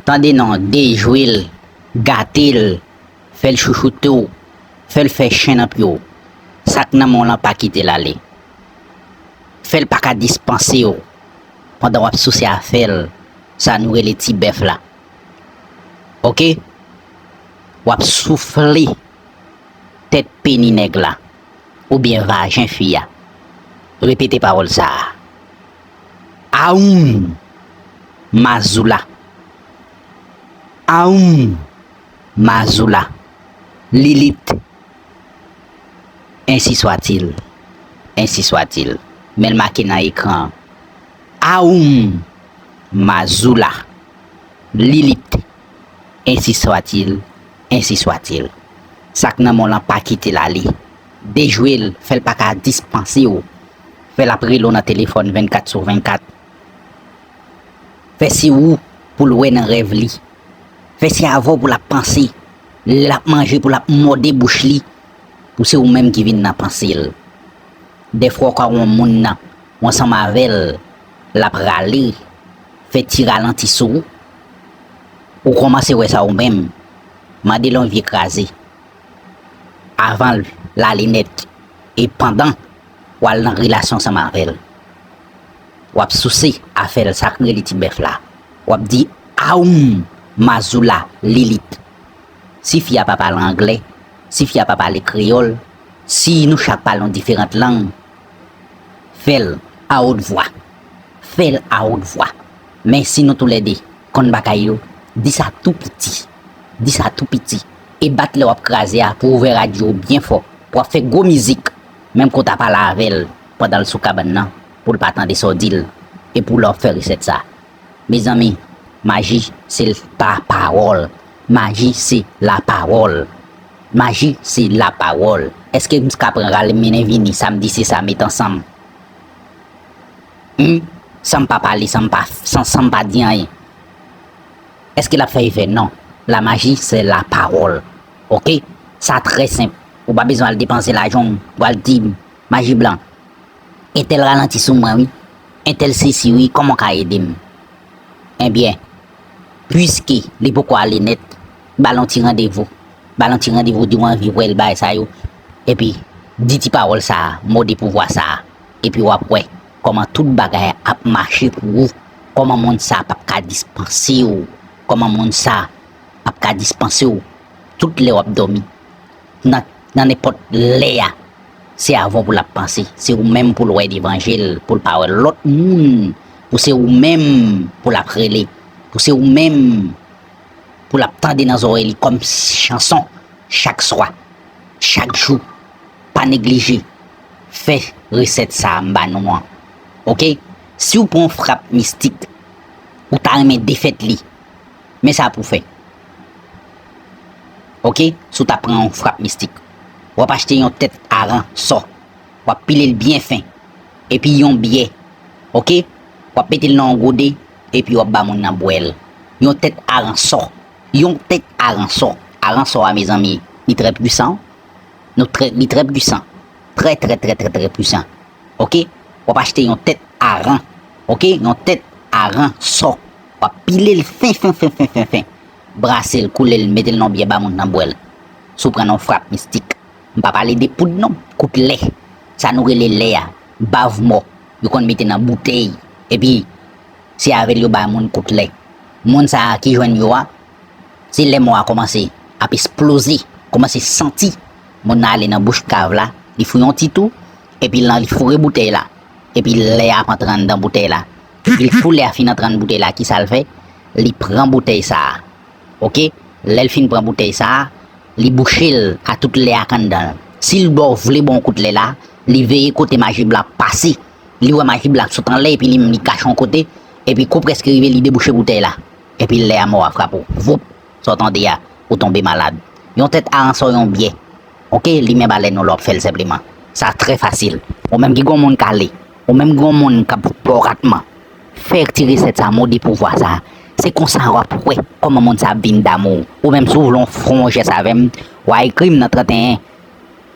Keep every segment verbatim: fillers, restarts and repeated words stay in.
Tande non, dejwe l, gate l, fè l chouchoute w, fè l fè chen nan pye w. Sa k nan men w lan pa kite l ale. Fè l pa ka dispanse w pandan w ap souse afè l, sa nou rele ti bèf la. Oke? W ap soufle tèt peni nèg la oubyen vajen fi a. Repete pawòl sa a. Aoum! Mazoula! Aoum! Mazoula! Lilit! Ensi swatil. Ensi swatil. Men l make nan ekran an. Aoum! Mazoula! Lilit! Ensi swatil. Ensi swatil. Sa k nan men w lan pa kite l ale. Dejwe l, fè l pa ka dispanse w. Fè l ap rele w nan telefòn vennkat sou vennkat. Fè se ou pou l wè nan rèv li. Fè se avè w pou l ap panse. Lè l ap manje pou l ap mòde bouch li. Pou se ou menm ki vin nan panse l. Dèfwa w ka wè yon moun nan, w ansanm avè l, l ap rale, fè ti ralanti sou ou. Ou kòmanse wè sa ou menm. Mande l yon vye kraze. Avan l ale nèt. E pandan w al nan relasyon ansanm avè l, w ap souse afè l, sa k rele ti bèf la. W ap di, aoum! Mazoula! Lilit! Si fi a pa pale anglè, si fi a pa pale kreyòl, si nou chak pale yon diferant lang, fè l a wot vwa. Fè l a wot vwa. Men si nou toulède konn bagay yo, di sa tou piti. Di sa tou piti. E bat lè w ap kraze a pou w ouvè radyo w byen fò, pou w ap fè gwo mizik, menm ke w ta pale avè l pandan l sou kabann nan, pou l pa tande sa w di l, e pou lè w ap fè resèt sa. Mezanmi, maji se pa pawòl. Maji se lapawòl. Maji se lapawòl. Èske m ka pran rale mennen vini, sa m di se sa, met ansanm? Hmm? San m pa pale, san m pa, san, san m pa di anyen. Èske l ap fè efè? Non. La maji se lapawòl. Oke? Sa trè senp. Ou pa bezwen al depanse lajan w pou al di maji blan. Entèl ralanti sou mwen wi. Entèl sesi wi, kòman w ka ede m? Ebyen, piske li poko ale nèt, ba l yon ti randevou. Ba l yon ti randevou, di w anvi wè l, bagay sa yo. Epi, di ti pawòl sa a, mo de pouvwa sa a. Epi w ap wè kòman tout bagay ap mache pou ou. Kòman moun sa p ap ka dispanse w. Kòman moun sa p ap ka dispanse w tout lè w ap dòmi. Nan, nan nenpòt lè a, se avè w pou l ap panse. Se ou menm pou l wè devan je l, pou l pa wè lòt moun. Pou se ou menm pou l ap rele. Pou se ou menm pou l ap tande nan zòrèy li kòm chanson chak swa, chak jou. Pa neglije fè resèt sa a m ba nou an. Oke? Si w pran yon frap mistik, ou ta renmen defèt li, men sa pou w fè. Oke? Si w ta pran yon frap mistik, w ap achte yon tèt aran sò, w ap pile l byen fen, epi yon byè. Oke? W ap mete l nan yon gode, epi w ap ba moun nan bwè l. Yon tèt aran sò. Yon tèt aran sò. Aran sò a, mezanmi, li trè pwisan. Nou trè, li trè pwisan. Trè, trè, trè, trè, trè pwisan. Oke? W ap achte yon tèt aran. Oke? Yon tèt aran sò. W ap pile l fen, fen, fen, fen, fen, fen. Brase l, koule l, mete l nan yon byè, ba moun nan bwè l. Si w pran nan yon frap mistik. M pa pale de poud non, kout lè. Sa nou rele lè a, bav mò. Yo konn mete nan boutèy. Epi, se avè l yo bay moun kout lè. Moun sa a ki jwenn yo a, se lè mò a kòmanse ap esploze, kòmanse santi. Moun nan ale nan bouch kav la, li fouye yon ti tou, epi lan li foure boutèy la. Epi lè a ap antre anndan boutèy la. Epi kou lè a fin antre anndan boutèy la, kisa l fè? Li pran boutèy sa a. Oke? Lè l fin pran boutèy sa a, li bouche l a tout lè a k anndan l. Si l ba w vle ba w yon kout lè la, li veye kote maji blan ap pase. Li wè maji blan ap sot anlè, epi li menm li kache yon kote, epi kou prèske rive, li debouche boutèy la. Epi lè a mò a frape w. Voup! Sa w tande a, ou tonbe malad. Yon tèt aran sò yon byè. Oke, li men balèn ou lè w ap fè l senpleman. Sa trè fasil. Ou menm ki gon moun kale, ou menm ki gon moun k ap ba w ratman, fè ti resèt sa, mo de pouvwa sa. Se konsa w ap wè kòman moun sa ap vin damou w. Ou menm si w vle w fè yon jès avè m, w a ekri m nan trannteyen,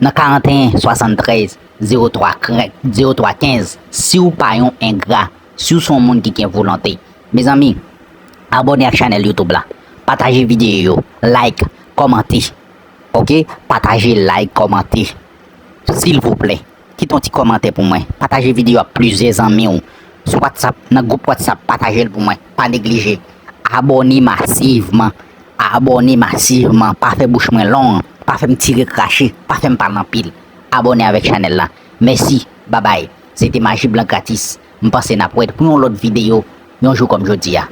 nan karanteyen swasanntrèz zewo twa kenz. Si w pa yon engra, si w se yon moun ki gen volonte. Mezanmi, Abòne ak chanèl YouTube la. Pataje videyo yo. Like, kòmante. Oke? Pataje, like, kòmante. Silvouplè. Kite yon ti kòmantè pou mwen. Pataje videyo a plizyè zanmi w. Sou WhatsApp, nan gwoup WhatsApp, pataje l pou mwen. Pa neglije. Abòne masivman. Abòne masivman. Pa fè bouch mwen long. Pa fè m tire krache. Pa fè m pale anpil. Abòne avèk chanèl la. Mèsi. Babay. Se te Maji Blan Gratis. M panse n ap wè pou yon lòt videyo. Yon jou kòm jodi a.